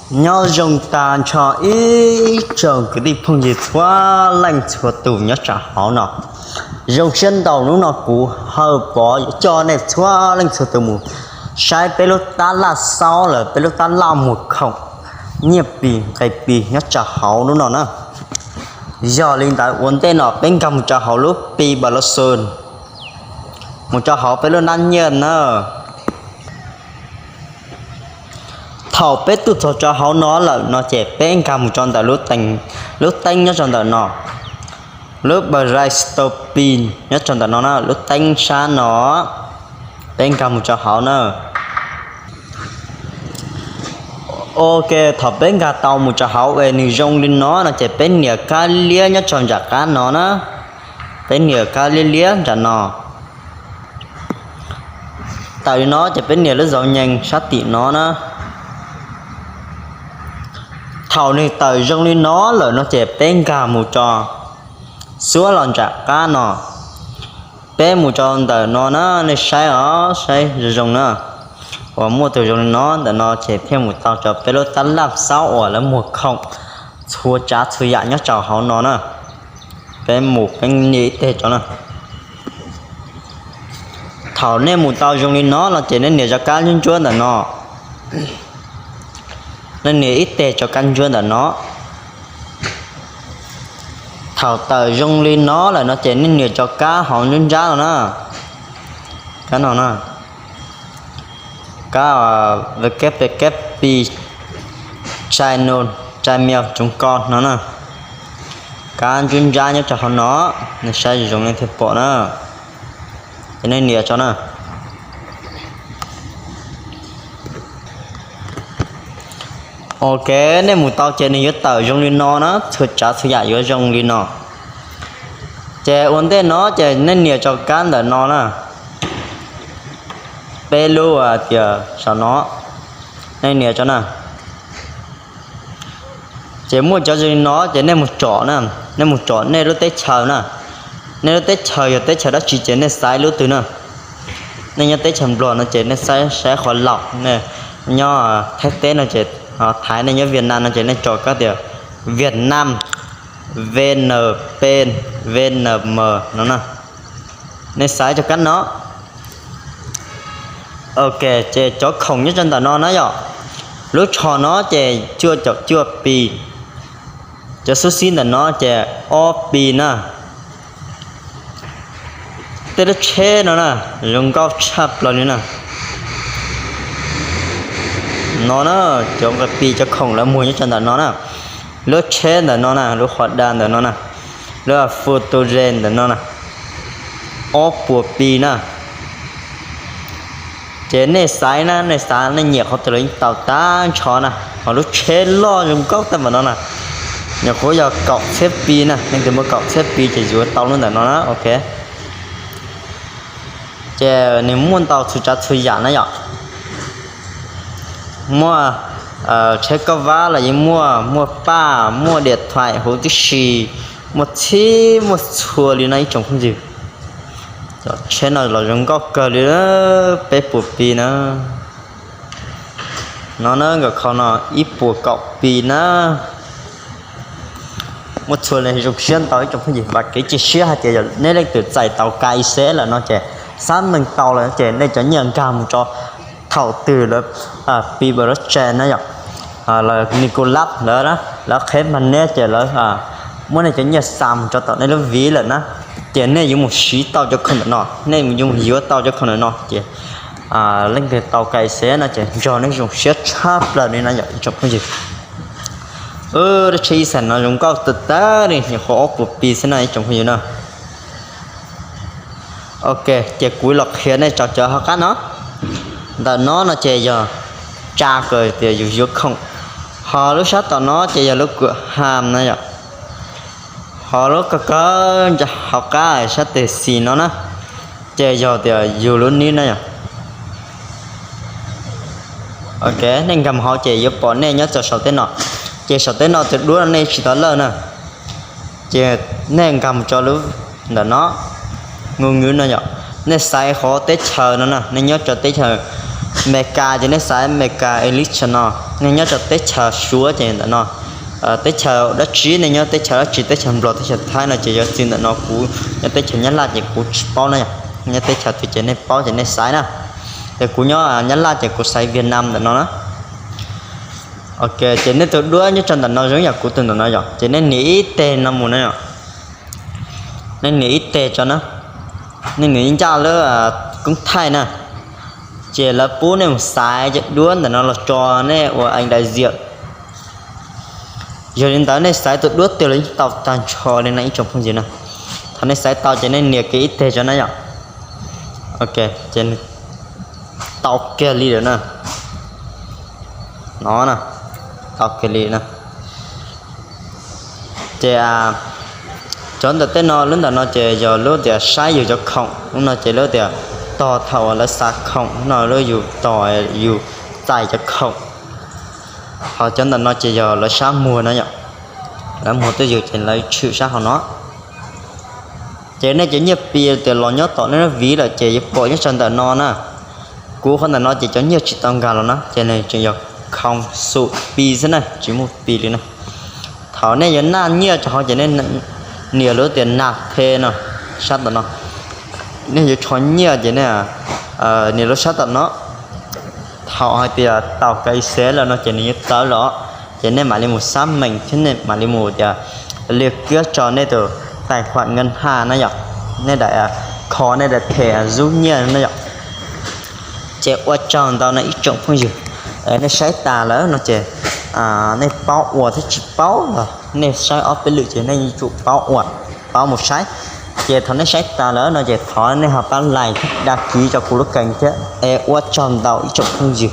Nyob zoo tag nrho ib tsoom kwv tij phooj ywg txhua leej txhua tus nyob tsam hauv no. Zoo siab ntau hnub no kuv Hawj Pov coj nej txhua leej txhua tus mus saib peb lub tab laj xaub lawm peb lub tab laj muag khoom nyiaj pis nqe pis nyob tsam hauv hnub no na. Yog li ntawd ua ntej no peb nkag mus rau hauv lub pi npas los xus, mus rau hauv peb lub nab nyiaj na. Thaum peb tuaj txog rau hauv no lawm no ces peb nkag mus rau ntawm lub teeb nyob rau ntawm no, lub Play Store pi nyob rau ntawm no na, lub teeb sab no peb nkag mus rau hauv na. Ok, thaum peb nkag tau mus rau hauv es nws zoo li no no ces peb nias kab liab nyob rau nram qab no na. Peb nias kab liab liab nram no. Tawm li no ces peb nias lub zauv nyees sab tim no na. Thaum nws tawm zoo li no lawm no ces peb nkag mus rau, xuab los nram qab no. Peb mus rau ntawm no na, nej saib os, saib zoo zoo na. Uas muaj tus zoo li no ntawm no ces thiaj mus tau rau peb lub tab laj xaub uas lawv muag khoom txhua tsav txhua yam nyob rau hauv no na. Peb mus peb nias ib teg rau na. Thaum nej mus tau zoo li no no ces nej nias rau kab ntsuab ntsuab ntawm no. Nej nias ib teg rau kab ntsuab ntawm no. Thaum tawm zoo li no lawm no ces nej nias rau kab hauv nruab nrab no na. Kab no na, kab wkppi channel, channel tsoov ko no na. Kab nruab nrab nyob rau hauv no, nej saib zoo nej thiaj pom na. Ces nej nias tso na. Ok, nej mus tau ces nws yuav tawm zoo li no na, txhua tsav txhua yam yuav zoo li no. Ces ua ntej no ces nej nias rau kab ntawm no na. Peb lub tias saum no, nej nias tso na. Ces muaj cov zoo li no ces nej mus tsom na, nej mus tsom nej lub teb chaws na. Nej lub teb chaws yog teb chaws dab tsi ces nej xaiv lub twg na. Nej nyob teb chaws Nplog no ces nej saib qhov laus, nej nyob Thaib teb no ces, Thaib, nej nyob Vietnam no ces nej tsom kab tias Vietnam, V N P, V N M no na. Nej xaiv rau kab no. Ok, ces cov khoom nyob rau ntawm no na yom. Lub tsho no ces cuaj caum cuaj pi. Cov xub xib ntawm no ces ob pi na. Tej lub tsheb no na, zoo nkauj tshaj plaws li na. No na, cov nqe pi cov khoom lawv muag nyob rau ntawm no na. Lub tsheb ntawm no na, lub qhov da ntawm no na, lub photo zen ntawm no na, ob puas pi na. Ces nej xaiv na, nej xaiv nej nyiam qhov twg los yeej tau tag nrho na. Ho lub tsheb loj zoo nkauj tag npaum no na, nyuam qhuav yog kaum txhiab pi na, leej twg muaj kaum txhiab pi ces yuav tau lub ntawm no na, ok. Ces nws muaj ntau txhua tsav txhua yam na yom. Muaj tsheb kauj vab los yeej muaj, muaj paj, muaj diam thaim huv tib si, muaj txhib muaj txhua li no ib tsoom phooj ywg. Cov tsheb no los zoo nkauj kawg li, peb puas pi na. No na, nkawm khau no ib puas kaum pi na. Muaj txhua li, zoo siab ntau ib tsoom phooj ywg, vam kev cia siab hais tias yog nej leej twg txais tau K Y C S lawm no ces xab meej tau lawm ces nej cov nyiaj nkag mus rau thaum twg lawv pi npas los tsa na yom, lawv Nikolab lawv, lawv qheb mag neb ces lawv muab nej cov nyiaj xa mus rau tom nej lub viv lawm na, ces nej yuav mus siv tau cov khoom ntawm no, nej yuav mus yuav tau cov khoom ntawm no ces leej twg tau K Y C S no ces nrog nej zoo siab tshaj plaws li na yom ib tsoom phooj ywg. Lub tsheb ib xas no zoo nkauj tag tag li, nyuam qhuav ob puas pi xwb na ib tsoom phooj ywg na. Ok, ces kuv los qhia nej tso cov hauv qab no. Ntawm no no ces yog tsa kom tias yus yuav khoom. Ho lub sab tom no ces yog lub kuam ham na yom. Ho lub kawg kawg hauv qab sab tes xis no na, ces yog tias yus lub nib na yom. Ok, nej nkag mus hauv ces yuav pom nej nyob rau saum teb no. Ces saum teb no tus duab no nej tsis tau lawj na. Ces nej nkag mus rau lub ntawm no, ngu ngwv no yom. Nej xaiv qhov teb chaws no na, nej nyob rau teb chaws Amelikas ces nej xaiv Amelikas Elite no, nej nyob rau teb chaws Suav ces ntawm no, teb chaws dab tsi nej nyob, teb chaws dab tsi, teb chaws Nplog, teb chaws Thaib no ces yog txij ntawm no, kuv nyob teb chaws Nyab Laj ces kuv tsis paub na yom. Nyob teb chaws twg ces nej paub ces nej xaiv na. Ces kuv nyob Nyab Laj ces kuv xaiv Vietnam ntawm no na. Ok, ces nej tus duab nyob rau ntawm no zoo yam kuv tus ntawm no yom, ces nej nias ib teg no mus na yom. Nej nias ib teg tso na, nej nias ib ncaj lub koob thaij na, ces lawv pub nej mus xaiv cov duab ntawm no los tso nej ua aim dais ziam. Yog li ntawd nej xaiv tus duab twg los yeej tau tag nrho li no ib tsoom phooj ywg na. Thaum nej xaiv tau ces nej nias kiag ib teg tso na yom. Ok, ces tau kiag li lawm na. No, tau kiag li na. Ces cov ntawm tej no, lub ntawm no ces yog lub tias saib yus cov khoom, lub no ces lub tias tos thaum uas lawv xa khoom no, lub yus tos yus txais cov khoom. Ho cov ntawm no ces yog lawv sab muag no yom, lawv muag twj ywm ces lawv tshwm sab hauv no. Ces nej cov nyiaj Pi tias los nyob tom nej lub vis lawm ces yuav pom nyob rau ntawm no na. Kuv qhov ntawm no ces cov nyiaj tsis tau nkag los na, ces nws tseem yog khoo xum Pi xwb na, tsis muaj Pi li na. Thaum nej yuav naj nyiaj rau hauv ces nej nias lub tias naj phe no, sab tom no. Nej yuav rho nyiaj ces nej nias lub sab tom no. Thaum hais tias tau kav xev lawm no ces nws yuav tawv los, ces nej mam li mus xab meem thiab nej mam li mus tias li kiab tso nej tus tais khuam nkees haj na yom, nej daim kho nej daim them zub nyiaj na yom. Ces ua tsaug ntau no ib tsoom phooj ywg, nej saib tas lawm no ces nej paub ua thiab tsis paub los nej saib ob peb lwm ces nej yuav tsum paub ua, paub mus saib. Ces thaum nej saib tas lawm no ces thov nej ho pab like thiab đăng ký rau kuv lub kênh thiab es ua tsaug ntau ib tsoom phooj ywg.